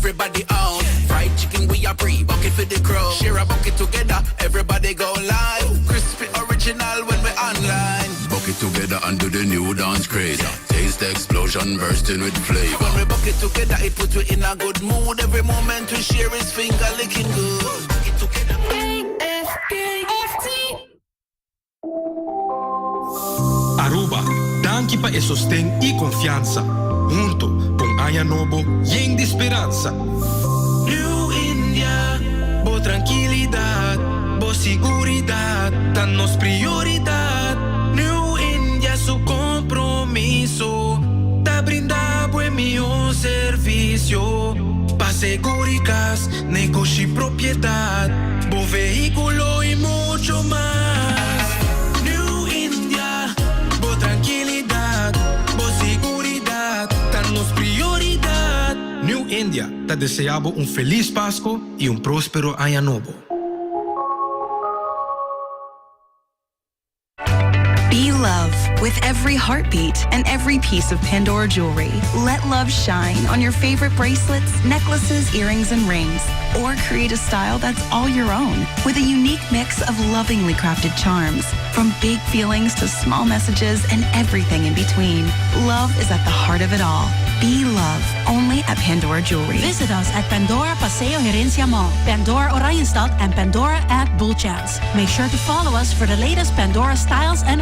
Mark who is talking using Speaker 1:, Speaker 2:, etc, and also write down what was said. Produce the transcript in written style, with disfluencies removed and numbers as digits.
Speaker 1: everybody on. Fried chicken we are pre, bucket for the crew. Share a bucket together, everybody go live. Crispy original when we online.
Speaker 2: Bucket together and do the new dance craze. Taste explosion bursting with flavor.
Speaker 1: When we bucket together, it puts we in a good mood. Every moment we share is finger licking good. Bucket together.
Speaker 3: Aruba, danki pa e sosten y confiansa. Hunto, pa un aña nobo yen di speransa.
Speaker 4: New India, bo trankilidad, bo siguridad, ta nos prioridad. New India su compromiso, ta brinda bo e miho servicio. Pa seguridad, negoshi y propiedad, bo vehiculo y mucho mas. New India, bo trankilidad, bo siguridad, ta nos prioridad.
Speaker 3: New India ta desea bo un feliz Pasco y un prospero aña nobo.
Speaker 5: Be love with every heartbeat and every piece of Pandora jewelry. Let love shine on your favorite bracelets, necklaces, earrings, and rings. Or create a style that's all your own with a unique mix of lovingly crafted charms. From big feelings to small messages and everything in between. Love is at the heart of it all. Be love only at Pandora Jewelry.
Speaker 6: Visit us at Pandora Paseo Herencia Mall, Pandora Oranjestad, and Pandora at Bullchance. Make sure to follow us for the latest Pandora styles and